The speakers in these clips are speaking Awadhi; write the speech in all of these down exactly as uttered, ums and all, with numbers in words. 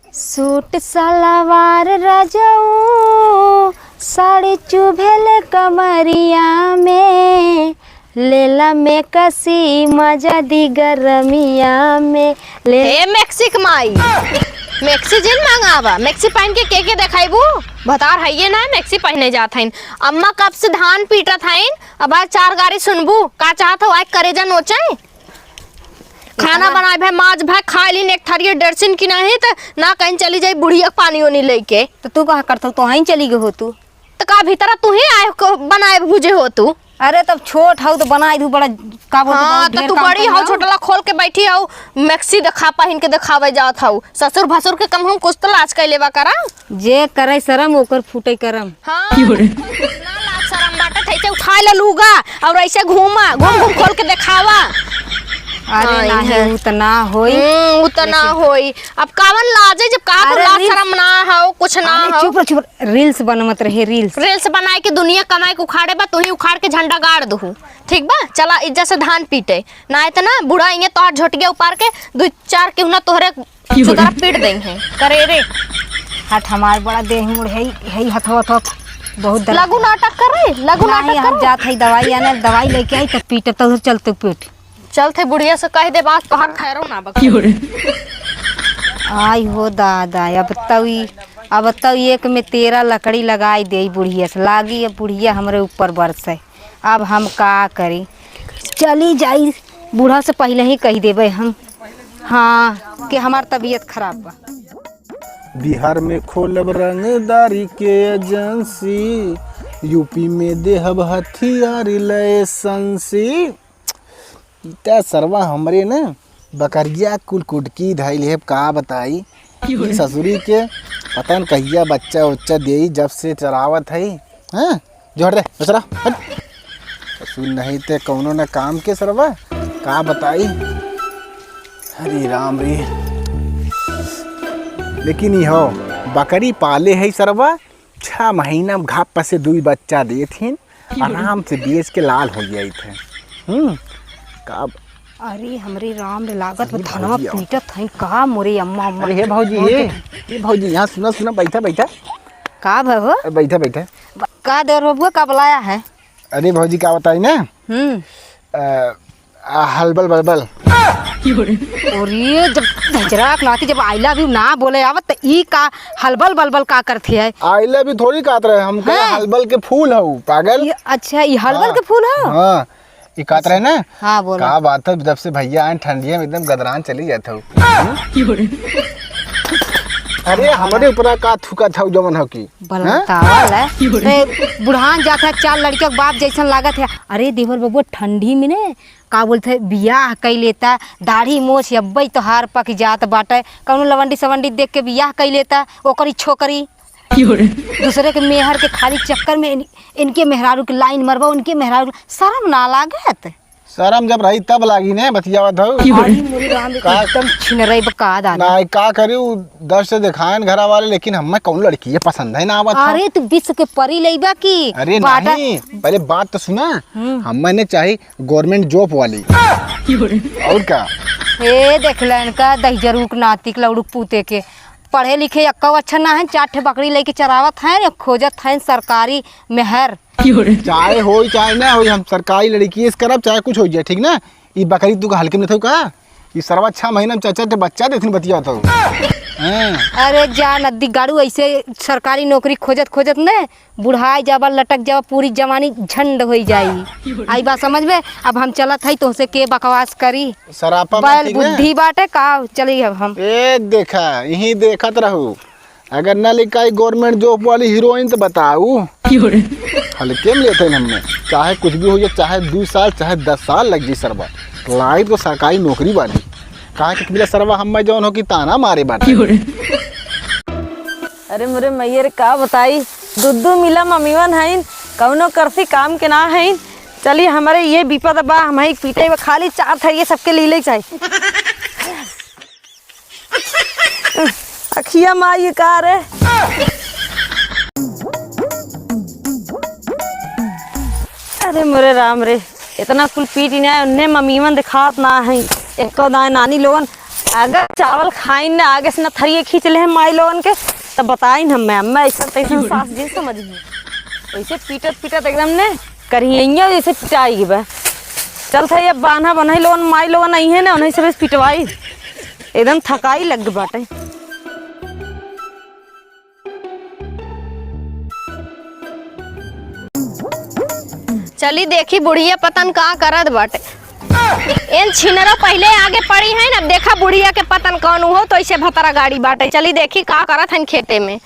सूट सलवार रजऊ, साड़ी चुभेल कमरिया में, लेला मैक्सी मजा दी गरमिया में, ले। ए मैक्सी के माई, मैक्सी जिन मंगावा, मैक्सी पहन के के के देखाइबू? भतार हइये ना मैक्सी पहने जात हइन। अम्मा कब से धान पीटत हइन, अब आज चार गारी सुनबू, का चाहत हो, आज करेजा नोचे? खाना बनाए भे, माज भे, खाए लीन एक थरिये डेढ़सिन की नहीं त ना कहीं चली जाई बुढ़िया पानी ओनी लेके। तो तू कहाँ करत हो? तो वहीं चली गई हो तू। तो का भीतर तू ही आए को बनाए भुजे हो तू? अरे तब छोट हऊ तो बनाए दू बड़ा का बोलते हाँ, बहुत तो ढेर तू काम बड़ी करना हऊ, हो। छोटला खोल के बैठी हऊ, मैक्सी देखा पहिन के देखावे जात हऊ। ससुर भसुर के कम हम कुछ तो लाज कर लेवा करा। जे करे शरम ओकर फूटे करम। हाँ, क्यों रे? ना लाज शरम बाटे, थैसे उठा ले लूगा और ऐसे घूमा, घूम घूम खोल के देखावा। अरे आई नहीं, है। उ त ना होई। हम्म, उ त ना लेकिन होई। अब कावन लाज है जब का अरे लाज रील्स शरम ना हो, कुछ ना अरे हो। चुप रह, चुप रह। रील्स बनवत रहे, रील्स। रील्स बनाए के दुनिया कमाए के उखाड़े बा, तू ही उखाड़ के झंडा गाड़ दहू। ठीक बा, चला इज्जत से धान पीटे, ना इतना बूढ़ा इहे तोहार झोटिया उपार के दू चार केहू ना तोहरे सुतरा पीट देइहैं। करे रे। हट, हमार बड़ा देह मुड़ है, है हथवा, हथवा बहुत दर्द। लगू नाटक कर रे, लगू नाटक कर। हम जात है दवाई आने, दवाई लेके आई तब पीटब, तो उधर चलते पीट। चलते बुढ़िया से कह दे बात, तोहार खैरो ना बा। आई हो दादा, अब तऊ ई, अब तऊ एक में तेरह लकड़ी लगाई दे बुढ़िया से, लागी अब बुढ़िया हमरे ऊपर बरसे। अब हम का करी, चली जाई, बूढ़ा से पहिले ही कहि देबे हम, हाँ, कि हमार तबीयत खराब बा। बिहार में खोलब रंगदारी के एजेंसी, यूपी में देहब हथियार लाइसेंसी। ई त सरवा हमरे न बकरिया कुल कुटकी धइल है, का बताई। ई ससुरी के पता न कहिया बच्चा उच्चा देई, जब से चरावत है। हाँ, जोड़ दे, दूसरा, हट। ससुर नहीं ते कौनो न काम के सरवा, का बताई। हरे राम रे। लेकिन ई हो, बकरी पाले है सरवा, छह महीना में घाप से दुई बच्चा देत हिन, आराम से बेच के लाल हो जाइत है। हम्म, का अरे हमरे राम रे, लागत बा धनवा पीटत हईं का मोरे अम्मा, अम्मा। अरे हे भौजी, हे, हे भौजी, यहाँ सुना, सुना, बैठा, बैठा। का भा हो? अरे बैठा, बैठा। का देवर बबुआ, का बुलाया है? अरे भौजी, का बताई ना? हम्म। अ, आ, हलबल बलबल। अरे जब हजराक नाती जब I love you ना बोले आवत त ई का हलबल बलबल का करती है? I love you थोड़ी कहत रहे, हम कहे हाँ। हलबल के फूल हऊ, पागल। ये, अच्छा, ई हलबल हाँ। के फूल हऊ? हाँ। ई कहत रहे ना? हाँ, बोलो। का बात है, जब से भैया आए ठंडिया में एकदम गदरान चली जात हो। अरे, हमरे ऊपर का थूका था जवन हो की? बलतावल है। ए, बुढ़ान जात है, चार लड़कियों के बाप जैसन लागत है। अरे, देवर बबुआ, ठंडी में ने, का बोलते हैं, बियाह कई लेता, दाढ़ी मोछ अब्बई तोहार पक जात बाटे, कौनो लवंडी सवंडी देख के बियाह कई लेता, ओकरी छोकरी। दूसरे के मेहर के खाली चक्कर में इन-, इनके मेहरारू के लाइन मरबा, उनके मेहरारू के, शर्म ना लागत? शर्म जब रही तब लागी ने, बतियावत हऊ। अरे मोरे राम रे, का? एकदम छिनरई बा का दादा। ना, का करी, उ दस से देखायन घरा वाले, लेकिन हमें कौन लड़की ये पसंद है ना आवत है। अरे तू विश्व के परी लेबा की? अरे बाटा नहीं, पहले बात तो सुना। हम्म। हमें ने चाही government job वाली। और का? ए देख लेन का दहिजरूक नातिक लौड़ुक पूते के। पढ़े लिखे एक्को अच्छा ना है, चार ठे बकरी लेके चरावत हैं, खोजत हैं सरकारी मेहर। चाहे होई चाहे ना होई, हम सरकारी लड़की से करब, चाहे कुछ हो जाए, ठीक ना? ई बकरी तू का हल्के में लेथऊ का? ई सरवा छह महीना में चार चार ठे बच्चा देथिन, बतिया तो। हाँ। अरे जा नद्दी गाड़ू, ऐसे सरकारी नौकरी खोजत खोजत ने बुढ़ाई जाबा, लटक जाबा, पूरी जवानी झंड होई जाई। आई बात समझ में? अब हम चलत हई, तोहसे के बकवास करी? सरापा मत बैल पी ना। बुद्धि बाटे का, चली अब हम। ए देखा, यहीं देखत रहू। अगर ना लिखाई government job वाली हीरोइन तो बताऊ। हल्के में लेते हैं हमने, चाहे कुछ भी हो जाए, चाहे दो साल, चाहे दस साल लग जाए सरवा, लाइफ तो सरकारी नौकरी वाली। कहाँ के मिला सरवा, हम जौन हो कि ताना मारे बाटे। अरे मोरे मैया रे, का बताई, दुद्दू मिला मम्मीवन हईन, कौनो करसी काम के ना हईन। चली, हमरे ये विपद बा, हम ही पीटे बा, खाली चार थरिये सबके लीले चाही। अखिया माई का रे। अरे मोरे राम रे, इतना कुल पीट ना, उन्ने मम्मीवन दिखात ना है, एको दाए नानी लोगन अगर चावल खाइन ना, आगे से ना थरिये खींच लेहें माई लोगन के, तब बताइन हमें, हमें ऐसा तैसा सास जी समझ में। ऐसे पीटत पीटत एकदम ने करिहैं जैसे पिटाई बा। चलत है, अब बान्हा बनई लोगन, माई लोगन अइहैं ना, उन्हीं से बस पिटवाई। एकदम थकाई लग बाटे। चली देखी बुढ़िया पतन का करत बाटे। एन छिनरो पहिले आगे पड़ी है ना, देखा बुढ़िया के पतन कौन हो तो ऐसे भतरा गाड़ी बाटे। चली देखी का करत हन खेते में।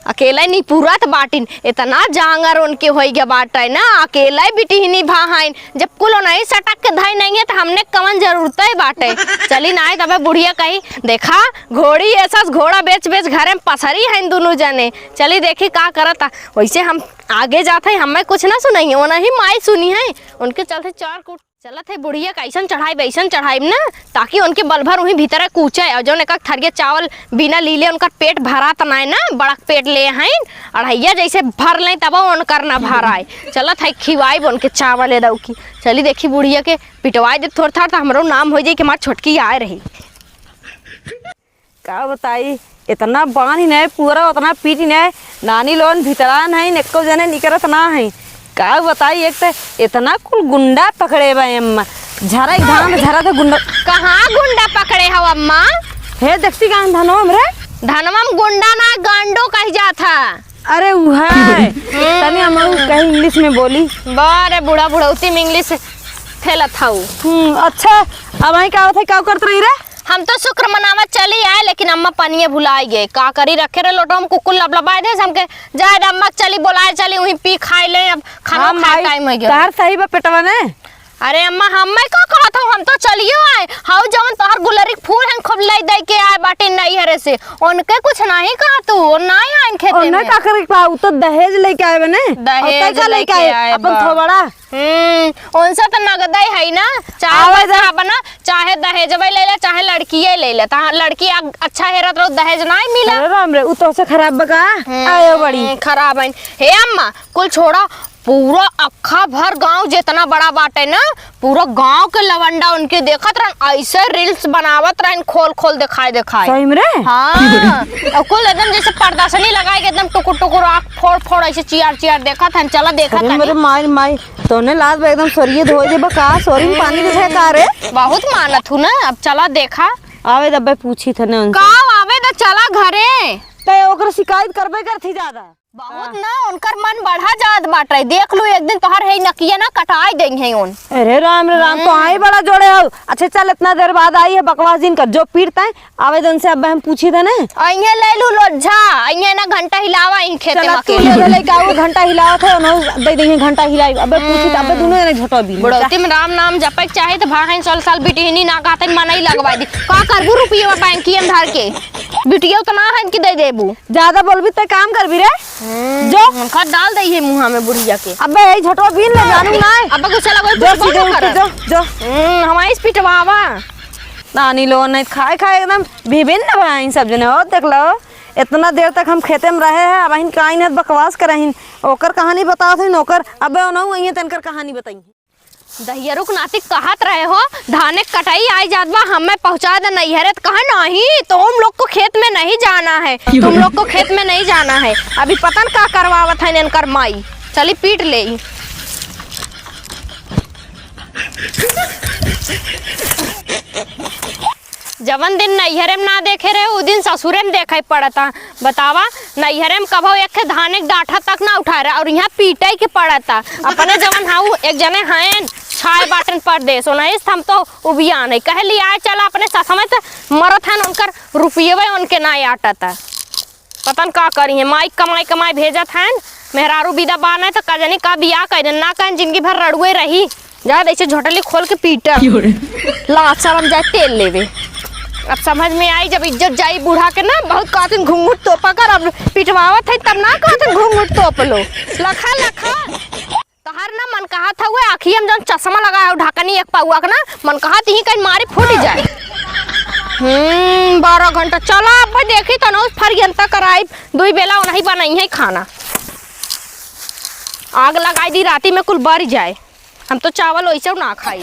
अकेले निपुरत बाटिन, इतना जांगर उनके होई गया बाटे ना, अकेले बिटिहनी भा हइन। जब कुल ओनही सटक के धई नहीं है, तो हमने कवन जरूरत है बाटे। चली ना, तबे बुढ़िया कही, "देखा, घोड़ी ऐसा घोड़ा बेच बेच घरे में पसरी हइन दुनू जने।" चली देखी का करता। वैसे हम आगे जात है, हमें कुछ ना सुनाई, ओनही माई सुनी है, उनके चलते चार कुट चलत है बुढ़िया, कैसन चढ़ाई, वैसन चढ़ाई ना, ताकि उनके बल भर वहीं भीतर कूचे। और जौन एक थरिया चावल बिना लीले उनका पेट भरात नाय ना, बड़क पेट ले हैं, अढ़ैया जैसे भर लें तब उनकर ना भराए। चलत है खिवाई उनके चावल ए दऊ की। चली देखी बुढ़िया के पिटवाई दे थोड़ थार, तो हमरो नाम हो जाई कि हमार छोटकी आए रही। का बताई, इतना बानी नहीं पूरा, उतना पीटी नहीं। नानी लोगन भीतरा नहीं, एको जने निकरत ना है। का बताई, एक तो इतना कुल गुंडा पकड़े बा अम्मा, झरा धान झरा तो गुंडा। कहाँ गुंडा पकड़े हो अम्मा? हे देखती का धनवा हमरे? धनवा में गुंडा ना, गांडो कह जात है। अरे उहे। हम्म। तनी हम कहीं इंग्लिश में बोली। बारे बूढ़ा बुढ़ौती में इंग्लिश फेलत हऊ। हम्म, अच्छा, अब आई का होत है, का करत रही रे? हम तो शुक्र मनावत चली आए, लेकिन अम्मा पनिये भुलाई गए। का करी, रखे रहे लोटवा में, कुकुर लबलबाए दे, हमके जाए दे अम्मा, चली बोलाए चली, वहीं पी खाए ले, अब खाना हम खाए आई, टाइम हो गया। तहार सही बा पेटवा ने। अरे अम्मा, हम मैं का कहत हूँ, हम तो चलियो आए। हाउ जवन तोहर गुलरी फूल हन, खूब ले दे के आए बाटे नैहरे से, उनके कुछ नहीं कहा तू, वो नहीं आइन खेते उन्हें में। का करे के बा, उ तो दहेज लेके आए बने। और दहेज तै का लेके लेके आए? आए अपन बा। थोबड़ा। हम्म, उनसे तो नगदे है ना, चाहे आवे पैसा दे। बना, चाहे दहेजवे ले ले, चाहे लड़किये ले ले। तहाँ लड़की आ-, अच्छा हेरत रहो, दहेज नाय मिला। अरे राम रे, उ तोहसे खराब बा का? हम्म, आयो बड़ी। खराब है। हे अम्मा, कुल छोड़ा, पूरा अक्खा भर गांव जितना बड़ा बाटे ना, पूरा गांव के लवंडा उनके देखत रहन, ऐसे reels बनावत रहन, खोल खोल देखाए देखाए। सही में रे? हाँ, और कुल एकदम जैसे प्रदर्शनी लगाए के एकदम टुकुर टुकुर आँख फोड़ फोड़ ऐसे चियार चियार देखत हन, चला देखत अरे हन। मेरे माई, माई, तोने लाज बा एकदम सोरिये धोए देबा का? सोरी में पानी दे का रे? बहुत मानत हूँ ना, अब चला देखा। आवे दब्बे पूछी थे ना उनसे। का आवे द, चला घरे। ते ओकर शिकायत करबे करथी ज्यादा। बहुत ना, उनकर मन बढ़ा जात बाटे। देख लू, एक दिन तोहर है नकिया ना कटाई देंगे उन। अरे राम रे राम, तो आई बड़ा जोड़े हो। अच्छा चल, इतना देर बाद आई है, बकवास जिन कर, जो पीटता है, आवेदन से अब हम पूछी थे ना। अइहे ले लू लोझा, अइहे ना घंटा हिलावा इन खेते चला में तू अकेले। ले ले लेके आओ, घंटा हिलावत है, उन्हों दे देंगे घंटा हिलाई। अबे पूछी त, अबे दोनों जने झोटो भी। बुढ़ौती में राम नाम जपे के चाहे तो भाहन साल साल बिटिहनी ना कहते मनई लगवा दी। का करबू रुपया बैंकिया में धर के? बिटिया उतना है कि दे देबू। ज्यादा बोलबी त काम करबी रे। हम्म, जो। उनका डाल दई है मुँहा में बुढ़िया के। अबे यही झोटवा बीन ले जानू ना। अबे गुस्सा लगो, जो कुछ सीधे बोलो उठ के कर। जो, जो। हम्म, हमारी इस पिटवावा। नानी लोगन नहीं खाए खाए एकदम विभिन्न भा इन सब जने। और देख लो, इतना देर तक हम खेते में रहे हैं, अब इन काइन है बकवास करहिन। ओकर कहानी बतावत हइन, ओकर अबे ओनहु अइहे तनकर कहानी बताई। दहियरुक नाती कहत रहे हो, धाने कटाई आई जात बा, हमें पहुँचा दे नैहरे, त कहे, "नहीं, तुम लोग को खेत में नहीं जाना है, तुम लोग को खेत में नहीं जाना है।" अभी पता न का करवावत है इनकर माई, चली पीट ले। जवन दिन नैहरे में ना देखे रहे, उ दिन ससुरे में देखे पड़ता। बतावा, नैहरे में कभो एक ठे धाने के डांठा तक ना उठाए रहे और यहाँ पीटे के पड़ता। अपने जवन हाउ एक जने हैं, छाए बाटन परदेस, ओनही से हम तो उबियान है। कहे लिया चला अपने ससुरे से मरत हैं, उनकर रुपये उनके ना आटता। पता न का करी है, माई कमाई कमाई भेजत हैं, मेहरारू बिदा बा ना तो का जानी का बियाह कर देन, ना कहें जिंदगी भर रड़ुए रही। जा, ऐसे झोटली खोल के पीटा। क्यों रे? लाज शरम जाए तेल लेवे। अब समझ में आई, जब इज्जत जाई बूढ़ा के ना, बहुत कहतिन घुंघुट तोपा कर, अब पिटवावत है तब ना कहतिन घुंघुट तोप लो। लखा, लखा। तोहर ना मन कहत हउए, आँखिया में जौन चश्मा लगाए हो, ढकनी एक पउआ के ना, मन कहत ही कहीं मारी फूट जाए। हम्म, बारह घंटा चला, अब देखी तो ना उस फरियंता कराई, दुई बेला उन्हीं बनाई है खाना। आग लगाई दी, राती में कुल बर जाए। हम तो चावल वैसे ना खाई।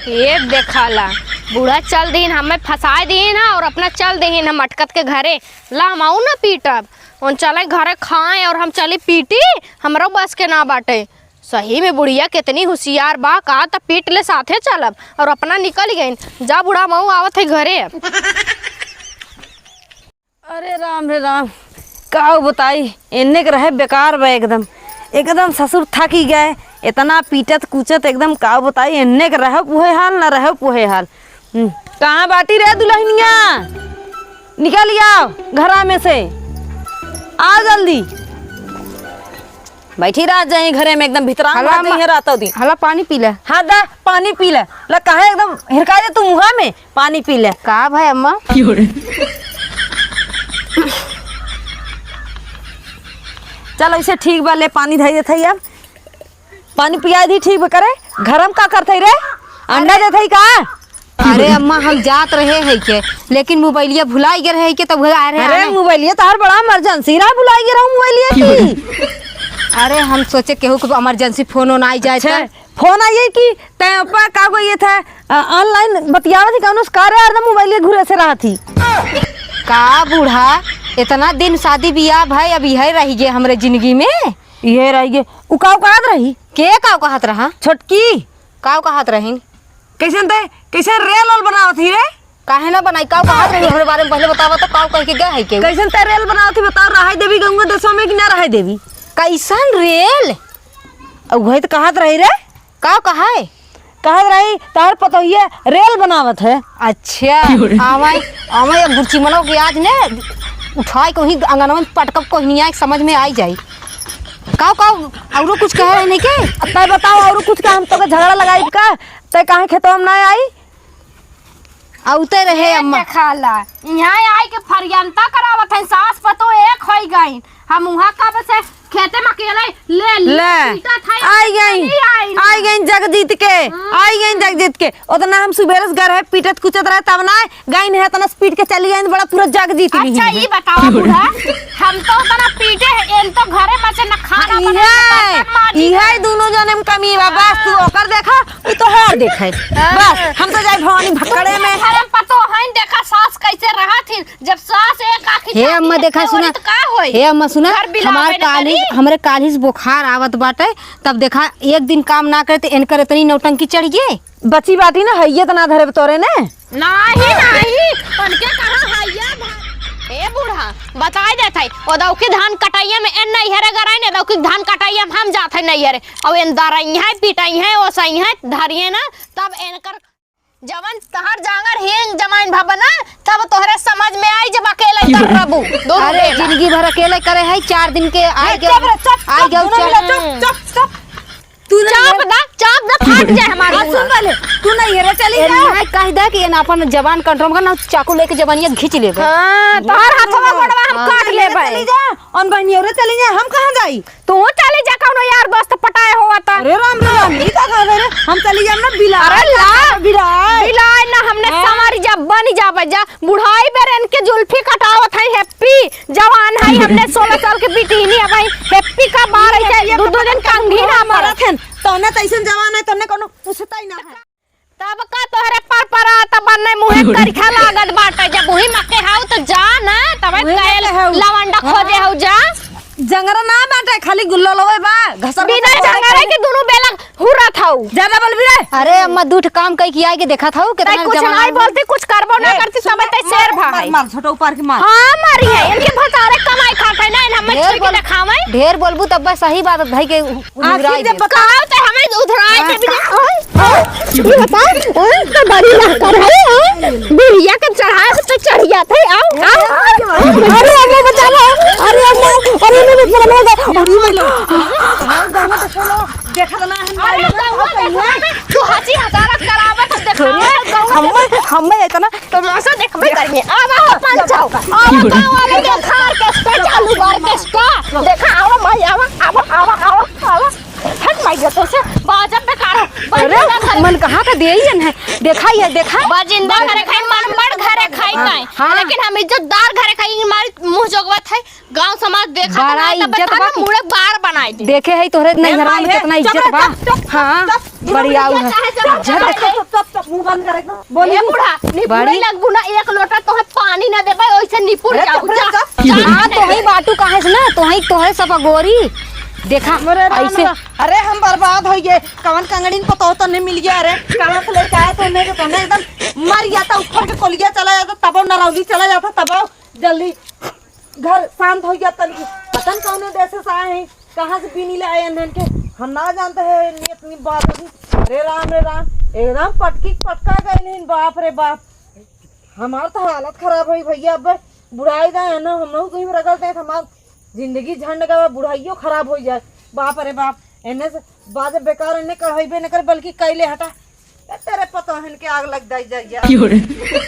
एक देखाला, बूढ़ा चल दीन, हमें फंसाए दीन है और अपना चल दीन हम अटकत के घरे। ला, हम आऊ ना पीटब, उन चले घरे खाए और हम चली पीटी, हमरो बस के ना बाटे। सही में बुढ़िया कितनी होशियार बा, का त पीट ले साथे चलब और अपना निकल गईन। जा बूढ़ा, मऊ आवत है घरे अब। अरे राम रे राम, काऊ बताई, एन्ने के रहे बेकार बा एकदम, एकदम ससुर थकी गए, इतना पीटत कूचत एकदम, काऊ बताई, एन्ने के रहे उहे हाल, ना रहे उहे हाल। हम्म, कहाँ बाटी रे दुल्हनिया? निकल आओ घरा में से, आ जल्दी। बैठी रह जाए घरे में, एकदम भितरा हला मत अम्मा, जइहे रातों दिन। हला पानी पी ले। हाँ दा, पानी पी ले। ला काहे एकदम हिरका दे तू मुँहा में, पानी पी ले। का भाई अम्मा? चल ऐसे ठीक बा, ले पानी धई देत हई अब। पानी पिया दी ठीक बा करे। घर में का करत हई रे? अंडा देत हई का? अरे अम्मा, हम जात रहे है के, लेकिन मोबाइलिया भुलाई गए रहे के, तब आ रहे अरे आने। मोबाइलिया तोहार बड़ा इमरजेंसी रहा, भुलाई गए रहू मोबाइलिया की। अरे हम सोचे केहू के इमरजेंसी फोन ओन आई जाए अच्छा, त। फोन आइए कि तै ऊपर का को ये था, अ, ऑनलाइन बतियावत ही कौनो कार्य आ रहा मोबाइलिया घुरे से रहा थी। का बूढ़ा, इतना दिन शादी बियाह भाई, अब यह रही गए हमरे जिंदगी में। यह रही गए, उ का कहत रही? के का कहत रहा? छोटकी। का कहत रही? कैसन तै, कैसन रेल ओल बनावत ही रे? काहे ना बनाई? का कहत रही हमरे बारे में पहले बतावा तो, का कह के गए है केहू? कैसन तै रेल बनावत ही बताओ, रहाई देवी गंगा देशों में कि ना रहाई देवी? कैसन रेल? अब वही तो कहत रही रे। का कहा है? कहत रही तोहर पतोहिया रेल बनावत है। अच्छा, आवाई, आवाई अब गुरची मनो के आज ने उठाई को ही अंगनवा में पटकब को ही नहीं आए, समझ में आई जाई। का, का, औरो कुछ कहे रहे नहीं के? अब तै बताओ औरो कुछ का, हम तो के झगड़ा लगाई का? तै काहे खेतवा में ना आई? औते रहे ए अम्मा। देखाला, यहाँ आई के फरियंता करावत है, सास पतो एक होई गई। हम उहाँ कब से खेते में अकेले ले, ले, ले। पीटत है, आई गई, चली आई। आई गई जग जीत के, हाँ। आई गई जग जीत के। उतना हम सुबेरे से घर है पीटत कुचत रहे, तब ना गई नहीं, इतना स्पीड के चली गई, बड़ा पूरा जग जीत ली अच्छा, है। ई बतावा बूढ़ा, हम तो उतना पीटे हैं, इन तो घरे बचे न खाना हाँ, बनाए, न इहे, बर्तन माजे। इहे दोनों जने में कमी बा, बस तू ओकर देखा, उ तोहार देखे। हाँ। बस, हम तो जाई भवानी भक्कड़े में। अरे पतो है, देखा सास कैसे रहत ही, जब सास एक आँखी हे चांदी अम्मा, देखा, देखते होई सुना। तो का होई? हे अम्मा, सुना, घर बिलावे हमार न काली, करी। हमरे काली से बुखार आवत बाटे, तब देखा, एक दिन काम ना करे तो इनकर इतनी नौटंकी चढ़ गई। बची बाटी ना, हइये तो ना धरे तोरे ने। नाही, नाही, उनके कहा हइये ध-, ए बूढ़ा, बताई देत है, ओ दौकी धान कटैया में एन नैहरे गराई ने, दौकी धान कटैया में हम जात है नैहरे। अब एन दरई है, पिटई है, ओसई है, धरिए ना, तब एनकर जवन तहर जांगर हींग जमाइन भबना, तब तोहरे समझ में आई जब अकेले कर रहबू। दोनों अरे, बेला। जिंदगी भर अकेले करे है, चार दिन के आई ए, गयो, चुप रह, चुप, आई चुप, गयो, दोनों चुप। मिला, चुप, चुप, चुप। तू ना चाप ये दा, चाप दा, फाट जाए हमार हाँ, मुंह। सुन पहले, तू ना ये रे चली ए, जा। नहीं, कह दे कि ये ना अपन जबान कंट्रोल कर, ना चाकू लेके जबानिया खींच लेबे। हाँ, तोहर हथवा गोड़वा हम हाँ। काट लेबे। चली जा, अन बहनियों रे चली जा, हम कहाँ जाई? तू चली जा, कौनो यार दोस्त पटाए होवा त। अरे राम रे राम, ई का कहबे रे? हम चली जाब ना बिलाए। अरे ला। बिलाए। बिलाए ना, हमने हाँ। संवारी जा, बनी जाबे जा। बुढ़ाई बेर इनके जुल्फी कटावत है, हैप्पी जवान है, हमने सोलह साल के बिटिनी अब है, हैप्पी का बार है, दू दू दिन कंघी ना पड़त है। तौने तैसन जवान है, तौने कौनो पूछता ही ना है। तब का तोहरे पर परा त बन्ने मुँहे करिखा लागत बाटे, जब उही मक्के हाउ त जा ना, तबे उही कहे मक्के हाउ। लवंडा हाँ। खोजे हउ जा। जंगरा ना बाटे, खाली गुल्लो लोवे बा, घसर बिना घसर जंगरे करे। के दुनू बेला हुरत हउ। ज्यादा बोलबी रे। अरे अम्मा, दू ठे काम कई के आए के देखत हउ, तै केतना कुछ जमाना नाई हो गइल। बोलती, कुछ करबो ना ए, करती, सुन तबे ना, तै शेर मार, भा मार, है। मार, छोटा ऊपर के मार। हाँ, मारी है, इनके भतारे कमाई खात है ना, इन हमें ढेर छीट के बोल-, देखावे। ढेर बोलबू तब बस सही बात है, धई के उ-, आखिर उधराई जब दे। बता- कहाँ से हमें उधराए हाँ, के भी का- नहीं? ये बता, ओए, तो बड़ी लहकर है, हाँ? बुढ़िया के चढ़ाए पे तो चढ़ जाते, आओ, आओ, आओ। अरे, अम्मा, बचा लो। अरे, अम्मा, अरे, अम्मा, बचा लो। अरे, अम्मा। देखत ना है, अरे, मारे लोग, गौवा देखा, तू हंसी हजारत करावत, देखावत, गौवा हम्मे, हम्मे इतना तमाशा देखबे करिए। आवा हो, पंच आओ। आवा, गाँव वाले देखा, ऑर्केस्ट्रा चालू बा, ऑर्केस्ट्रा। देखा, आवा, माई, आवा, आवा, आवा, आवा, आवा। हट माई, ये तो से बाजब बेकार हो। अरे, बाजब बेकार। मन कहाँ का देई जन है? देखा ये, देखा। बाजिंदा घरे खाई, मन बड़ घरे खाई हाँ, ताई। हाँ। लेकिन हम इज्जतदार घरे खाई, हमारी मुँह जोगवत है। गाँव समाज देखा बड़ा तो ना, तो इज्जत बता बा। ना, मुड़े बार बनाई दे। देखे है तोहरे ए नैहरवा माई, में ए, कितना चुप इज्जत रह, बा। चुप, चुप, हाँ, चुप, चुप। बड़ी आऊ है। चाहे जब इज्जत बता, देखा। चुप, चुप, चुप, चुप। मुंह बंद कर एकदम। बोली ए बूढ़ा, निपुरे बड़ी लगबू ना, एक लोटा तोहे पानी ना देबे, ओइसे निपुर अरे जाऊ, चुप रह जा। जा। हाँ, तोहई बाटू काहे से ना, तोहई, तोहई सब अगोरी। देखा, हमरे राम ऐसे राम। अरे हम बर्बाद होइ गए, कवन कंगड़िन पतोह तो नहीं मिल गया रे, कहाँ से लेके आए तो नहीं, तो नहीं एकदम मर जाता, उखड़ के कोलिया चला जाता, तबो नरौली चला जाता, तबो जल्दी घर शांत होइ गया तनकी। पता न कौने देश से आए हैं, कहाँ से बीनी ले आए हैं इनके, हम ना जानते हैं इतनी, इतनी बात होगी। रे राम, रे राम, एकदम पटकी पटका गए नहीं, बाप रे बाप। हमार तो हालत खराब होई भैया, अब बुढ़ाई गए हैं ना, हम लोग कहीं रगड़ दे, हमार जिंदगी झंड गवा, बुढ़ाइयो खराब हो जाए। बाप रे बाप, एने से बाजे बेकार, एने कढ़ाई न करे, बल्कि कैले हटा। ए, तेरे पतोहन के आग लग जाई, जाई, जाई।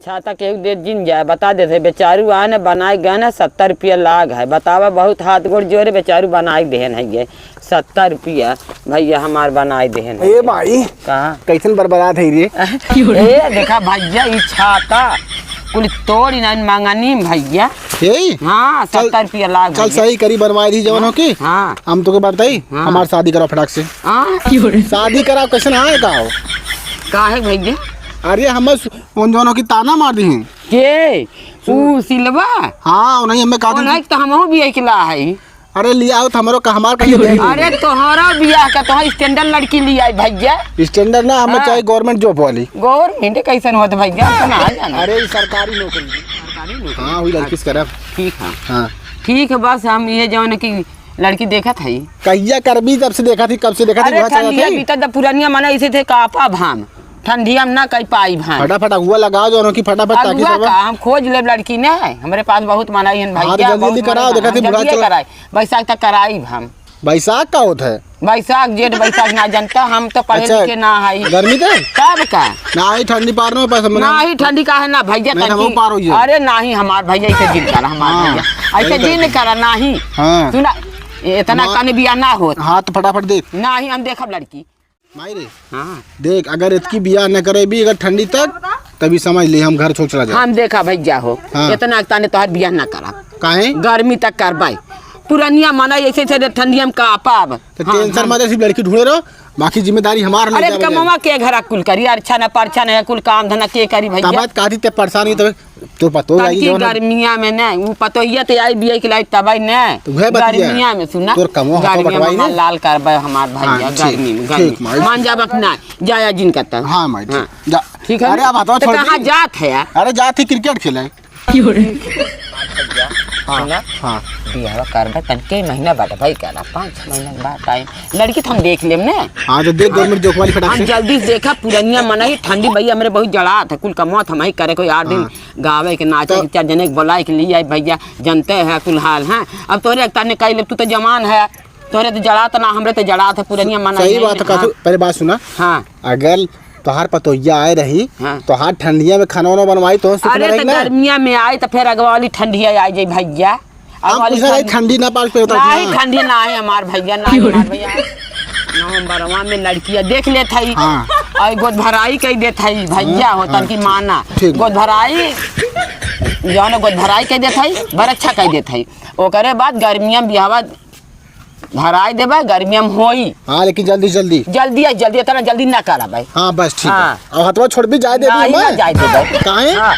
छाता केहू दे जिन जाए, बता देत है, बेचारू आन बनाए गन है, सत्तर रुपया लाग है। बतावा, बहुत हाथ गोड़ जोरे, बेचारू बनाए देहन है ये, सत्तर रुपया भैया हमार बनाए देहन है ए ये। माई, कहाँ? कैसन बरबरात है रे? ए, देखा भैया, ई छाता कुल तोड़ इनान मांगनी भैया। यही? हाँ, चल, सत्तर रुपया लाग चल भैया। सही करी, बनवाए दी जवन हो की। हाँ। हम तोके बताई, हाँ। हमार शादी कराओ फटाक से। हाँ। शादी कराओ, कैसन आए का हो? काहे भैया? अरे, हम उन दोनों की ताना मार दी हैं। के? उ सिलवा? हाँ, उन्हीं हमें कहा था उन्हीं कि तो हमहू भी अकेला है। अरे, लिया आओ तो हमरो का, हमार कहिए दे। अरे, तोहरा बियाह का तोहर standard लड़की लिया आई भैया। Standard ना, हमें हाँ। चाहिए government job वाली। Government कैसन होत भैया? तो ना जाने। अरे, ई सरकारी नौकरी। सरकारी नौकरी? हाँ, वही लड़की से करब। ठीक है। हाँ। ठीक है, बस हम ये जौन कि लड़की देखत हई। कहिया करबी, जब से देखत ही, कब से देखत ही, अरे वहाँ चलत ठंडिया हई। बीतत, जब पुरनिया मना ऐसे थे, कापा भाम, ठंडिया में ना कई पाई भाम। फटाफट अगुआ लगाओ, जौन की फटाफट ताकि अगुआ सब का हम खोज लेब लड़की ने, हमरे पास बहुत मनाई हन हाँ, तो भैया, जल्दी बहुत जल्दी कराओ, मनाई देखत हन, ही बुढ़ा जल्दी चल कराई, बैसाख तक कराई हम। बैसाख का होत है? बैसाख, जेठ, बैसाख ना जनता, हम तो पढ़े अच्छा, लिखे ना हई। गर्मी के? तब का? ना ही ठंडी पार ना पास हमने। ना ही ठंडी का है ना भैया, नहीं, तनकी। हम पार होइए। अरे नाही हमार भैया, ऐसे जिन करा हमार हाँ, भैया, ऐसे सही जिन बात है। करा नाही। हाँ। सुना, इतना हमार कने बियाह ना होत। हाँ, तो फटाफट देख। नाही हम देखब लड़की। माई रे, हाँ। देख, अगर इतकी बियाह न करे भी अगर ठंडी तक, तभी समझ ले हम घर छोड़ चला जाए। हम देखा भैया हो, हाँ। इतना ताने तोहार बियाह ना करा। काहे? गर्मी तक करबाई। पुरनिया मना ऐसे से ठंडिया में कापब। तो हाँ, tension हाँ। मत ले, सिर्फ लड़की ढूंढे रहो, बाकी जिम्मेदारी हमार नहीं अरे, जावे कमवा जावे। के घरा कुल करी, अच्छा ना परछा ना कुल काम धंधा के करी भैया? तब बात काटी ते परेशान हुई तबे। तो पतो तब लागी की जवन गर्मिया में ना, उ पतोहिया ते आई बिया के लाई तबाई ना। तो उहे बतिया। गर्मिया में सुना। तोर कमवा हाथों गर्मिया में बटवाई हमार ना। लाल करबे हमार भैया, हाँ, ठीक, गर्मी में, गर्मी। ठीक, माई। मान जाबक ना, जाया जिन करता। हाँ, माई, ठीक। हाँ। जा। ठीक है अरे, ना? अब हथवा तो छोड़ कहाँ दी। जात है यार? अरे, जात ही cricket खेले। हाँ, सुना? हाँ। बियाह करबे तन के महीना बाद भाई करा, पाँच छह महीना के बाद time। लड़की तो हम देख लेम ने। हाँ, तो देख, हाँ। Government job वाली फटाक हम से। जल्दी से देखा, पुरनिया मनई ठंडी भैया, हमरे बहुत जड़ात है, कुल कमवा थमाई करे, कोई आठ दिन हाँ। गावे के, नाचे तो के, चार जने के बोलाए के लिए आई भैया, जनते है कुल हाल, हैं? अब तोरे एक ताने कह ले, तू तो जवान है, तोरे तो जड़ात ना, हमरे तो जड़ात है, पुरनिया मनई सही है, बात है, हाँ। काफी, पहले बात सुना। हाँ। अगर तोहार पतोहिया आए रही, हाँ। तोहार ठंडिया में खाना वाना बनवाई, तो सुख अरे, रही तो ना। गर्मिया में आई, तो फिर अगवा वाली ठंडिया आ जाई भैया। हम अगवा वाली पूछे रही, ठंडी ठंडी ना पार पे होता नहीं, क्या? ठंडी ना है हमार भैया, ना है हमार भैया। नवंबरवा में लड़किया देख लेत हई। हाँ। और गोद भराई कह देत हई, भैया हाँ, हो, हाँ, तनकी ठीक। माना। ठीक। गोद भराई, जौन गोद भराई कह देत हई, बड़ अच्छा कह देत हई। ओकरे बाद गर्मिया में बियाहवा भराई देबे, गर्मिया में होई। हाँ, लेकिन जल्दी, जल्दी। जल्दी आ, जल्दी, इतना जल्दी ना करा भाई। हाँ, बस ठीक हाँ। है। अब हथवा छोड़ भी जाए दे नहीं, हमें। ना जाए दे भाई। काहे? हाँ,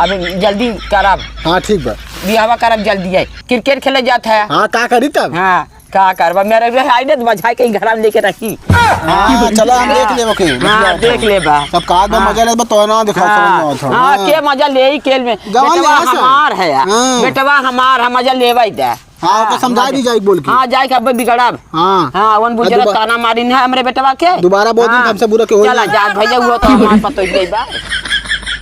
अब जल्दी करब। हाँ, ठीक बा। बियाहवा करब जल्दी है। Cricket खेले जात है। हाँ, का करी तब? हाँ, का करबा? मेरे रे आइने तो बजाए के घर में लेके रखी। हाँ, चलो, हम देख लेबो के, हाँ, बतिया देख लेबा। सब का दो हाँ। मजा लेबा, तो ना दिखाओ, हाँ, समझ में आवत हो। हाँ, हाँ। के मजा ले ही खेल में। जवान बेटवा ले ऐसा। हमार है यार। हाँ। बेटवा हमार है, मजा लेवा ही दे। हाँ, ओके, हाँ, समझा हाँ, दी जाए बोल के। हाँ, जाए के अब बिगड़ब। हाँ। हाँ, वन बुझे अब दोबा-, ताना मारिन है हमरे बेटवा के। दोबारा बोल दिन हाँ। हमसे बुरा के होई चला ना। जा भैया, वो तो हमार पतोहिया बा।